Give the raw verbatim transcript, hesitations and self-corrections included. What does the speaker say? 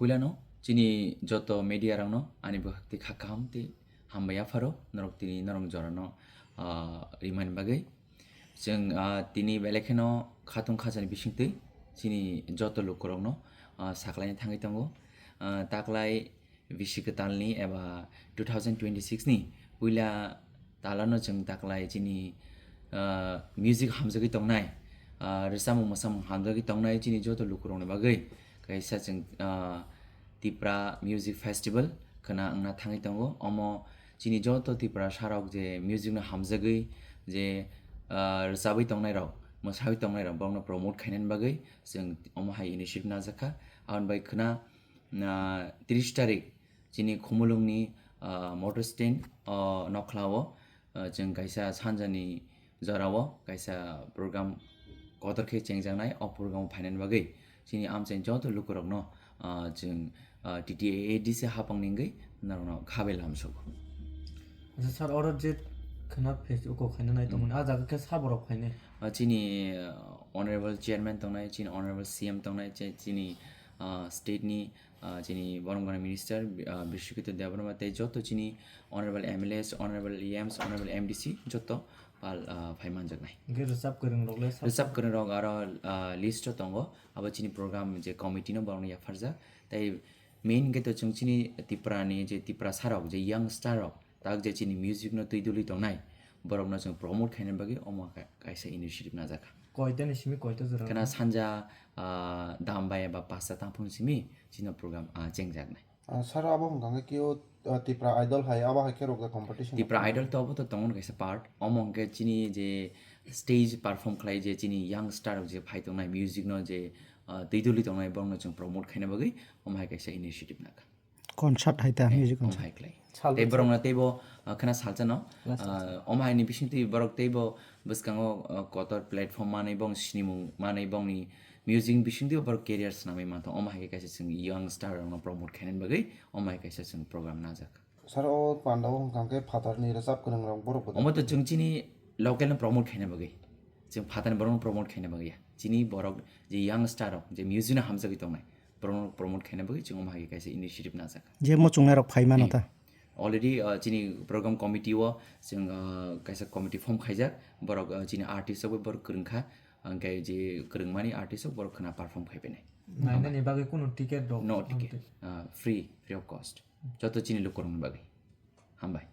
Puilano chini joto media rokno ani bwkhak tei kha kaham tei hambai yapharo norok tini norok jorano, ah, rimani bagwi. Chwng, ah, tini belai kheno khatung khajani bisingtwi chini joto lukurokno, ah, saklaina thangwi tongo. Ah, taklai bisi kwtalni eba two thousand twenty-six ni puila talano chwng taklai chini, ah, music hamjagwi tongnai, ah, rwchapmung mwsamung hamjagwi tongnai chini joto lukurokni bagwi kaisa chwng, ah, Tipra Music Festival khwna wngna thangwi tongo. Omo chini joto Tiprasarok je music no hamjagwi je, ah, rwchabwi tongnairok, mwsawi tongnairok borokno promote khainani bagwi chwng omo hai initiative najakha. Aboni bai khwna, ah, tris tarik chini Khumulwngni, ah, motor stand, ah, nokhlao, ah, chwng kaisa sanjani jorao kaisa program kotor khe chengjaknai. O program phainani bagwi chini amchaini joto lukurokno, ah, chwng, ah, T T A A D C hapangni wngwi norokno khabai lamsogo. Acha sir, oro je khwna phai uko khaina nai tongmani, ah, jaga khe saborok phainai? Ah, chini, ah, honorable chairman tongnai, chini honorable C M tongnai, chi-, chini, ah, state ni, ah, chini borom gwnang minister, ah, Bishwakito Debbarma tei joto chini honorable M L As, honorable E Ms, honorable M D C joto pal, ah, phai manjaknai. Hwnkhe rwchap kwrwng rok le sab- Rwchap kwrwng rok aro, ah, list o tongo, abo chini program je committee no borokno yapharjak. Tei main hwnkhe to chwng chini Tripura ni je Tiprasa rok je young star rok tak je chini music no twi duli tongnai borokno chwng promote khaina bagwi omo ka-, kaisa initiative najakha. Koita ni simi koita jora Khena no? Sanja, ah, dam bai ba pasta tangphung simi chini program, ah, chengjaknai. Ah, sir, abo hwnkha khe kio, ah, Tipra Idol hai, abo hai khe rwkjak competition Tipra rok? Idol to abo to tongo kaisa part. Omo hwnkhe chini je stage perform khlai je chini young star rok je phai tongnai music no je, ah, twi duli tongnai borokno chwng promote khaina bagwi omo hai kaisa initiative naka. Concert hai ta, eh, music omo concert hai khlai. Sal tei bwswk. Borokno teibo, ah, khena salsa no, last ah, salsa. Omo hai ni bising twi borok teibo bwskango, ah, kotor platform manwi bong sinimung manwi bongni music bising twi borok career swnamwi mantong. Omo hai khe kaisa chwng young star rokno promote khainani bagwi omo hai kaisa chwng program najak. Sir, o panda o hwnkha khe phatar ni rwchap kwrwng rok borok bo. Omo to chwng chini local no promote khaina bagwi. Chwng phatar ni borok no promote khaina bagwi ya. Chini borok je young star rok je music no hamjagwi tongnai. Borok no promote khaina bagwi chwng omo hai kaisa initiative najak. Je muchungnai rok phai mano eh, ta? Already, uh, chini program committee o chwng, uh, kaisa committee form khaijak. Borok, uh, chini artist rok bo borok kwrwng kha. Hwnkhe je kwrwngmani artist rok borok khwna perform khai phainai. Nainani bagwi kunu ticket rok? No ticket. Amtwi. Uh, free, free of cost. Joto chini lukurokni bagwi. Hambai.